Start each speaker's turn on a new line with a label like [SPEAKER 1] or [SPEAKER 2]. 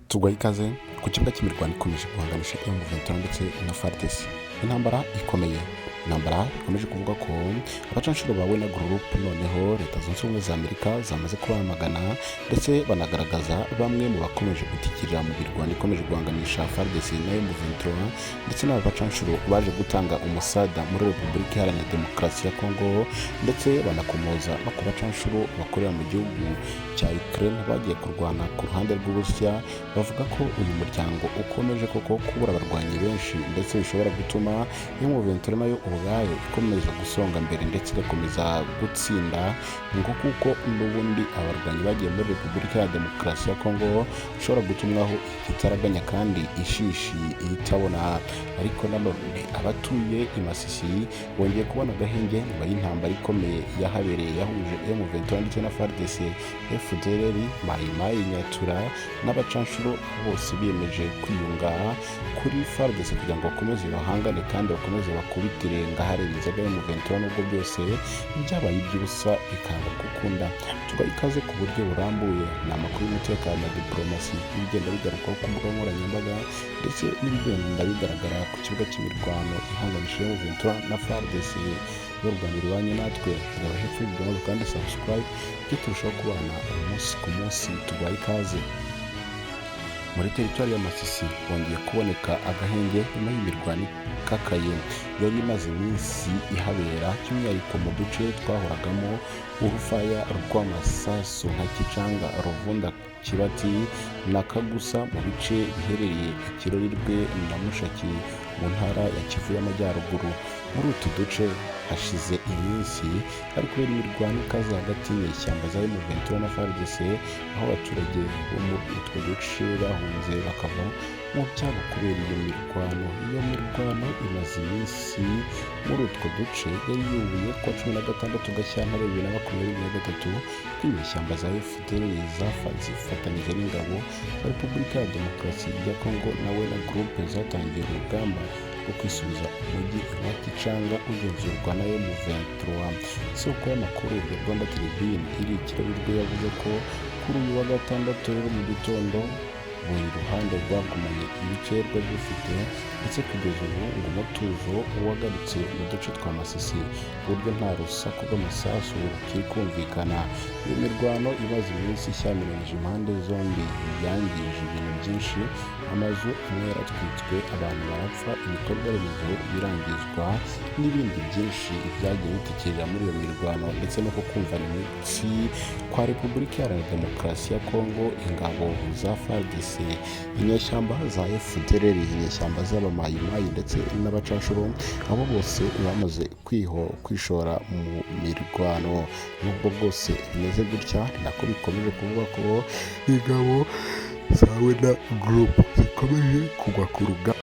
[SPEAKER 1] Tuguhaye ikaze ku kibuga cy'imirwano ikomeje guhanganisha M23 ndetse na FARDC. Intambara ikomeye, intambara ikomeje kuvuga ko abacanshuro ba Wagner Group noneho Leta Zunze Ubumwe za Amerika zamaze kubamagana, ndetse banagaragaza bamwe mu bakomeje gutikirira mu mirwano ikomeje guhanganisha FARDC na M23, ndetse n'aba bacanshuro baje gutanga umusada muri Repubulika Iharanira Demokarasi ya Kongo, ndetse banakomoza no ku bacanshuro bakorera mu gihugu cya Ukraine bagiye kurwana ku ruhande rw'Uburusiya, bavuga ko uyu muryango ukomeje koko kubura abarwanyi benshi, ndetse bishobora gutuma M23 nayo ubwayo ikomeza gusonga mbere ndetse igakomeza gutsinda, ngo kuko n'ubundi abarwanyi bagiye muri Repubulika ya Demokarasi ya Kongo bashobora gutumwaho ikitaraganya kandi ishishi itabona. Ariko nanone abatuye i Masisi bongeye kubona agahenge nyuma y'intambara ikomeye yahabereye yahuje M23 ndetse na FARDC, FDLR, Mai Mai Nyatura n'abacanshuro bose biyemeje kwiyunga kuri FARDC kugira ngo bakomeze bahangane kandi bakomeze bakubitire ngahareba inzoga M23, nubwo byose byabaye iby'ubusa bikanga gukunda. Tugaha ikaze ku buryo burambuye. Ni amakuru y'umutekano na diplomasi, ibigenda bigarukwaho ku mbuga nkoranyambaga ndetse n'ibigenda bigaragara ku kibuga cy'imirwano ihanganishije M23 na FARDC. Rwanda rubanye natwe, reba hepfo y'ibyo kandi subscribe tujye turushaho kubana umunsi ku munsi. Tuguhaye ikaze. Muri teritwari ya Masisi hongeye kuboneka agahenge nyuma y'imirwano ikakaye yari imaze iminsi ihabera, by'umwihariko mu duce twahoragamo urufaya rw'amasasu nka Kicanga, Ruvunda, Kibati na Kagusa, mu bice biherereye Ikirorirwe na Mushaki mu ntara ya Kivu y'Amajyaruguru. Muri utu duce hashize iminsi hari kubera imirwano ikaze hagati y'inyeshyamba za M23 na FARDC, aho abaturage bo muri utwo duce bahunze bakava mu byabo kubera iyo mirwano. Iyo mirwano imaze iminsi muri utwo duce yari yubuye kuwa 16 Gashyantare 2023, ko inyeshyamba za FDLR zifatanyije n'ingabo za Repubulika ya Demokarasi ya Kongo na Wagner Group zatangiye urugamba rwo kwisubiza umujyi wa Kicanga ugenzurwa na M23. Isoko y'amakuru ya Rwanda Tribune iri i Kirorirwe yavuze ko kuri uyu wa gatandatu rero mu gitondo buri ruhande rwagumanye ibice rwari rufite, ndetse kugeza ubu ngo umutuzo wagarutse mu duce twa Masisi ku buryo nta rusaku rw'amasasu rukiri kumvikana. Iyo mirwano imaze iminsi ishyamiranyije impande zombi yangije ibintu byinshi: amazu amwe yaratwitswe, abantu barapfa, ibikorwa remezo birangizwa n'ibindi byinshi byagiye bitikirira muri iyo mirwano, ndetse no kumvana imitsi kwa Repubulika Iharanira Demokarasi ya Kongo, ingabo za FARDC, inyeshyamba za FDLR, inyeshyamba z'abamayimayi ndetse n'abacanshuro, abo bose bamaze kwishora mu mirwano. Nubwo bwose bimeze gutya, ni nako bikomeje kuvuga ko ingabo za Wagner Group zikomeje kugwa ku rugamba.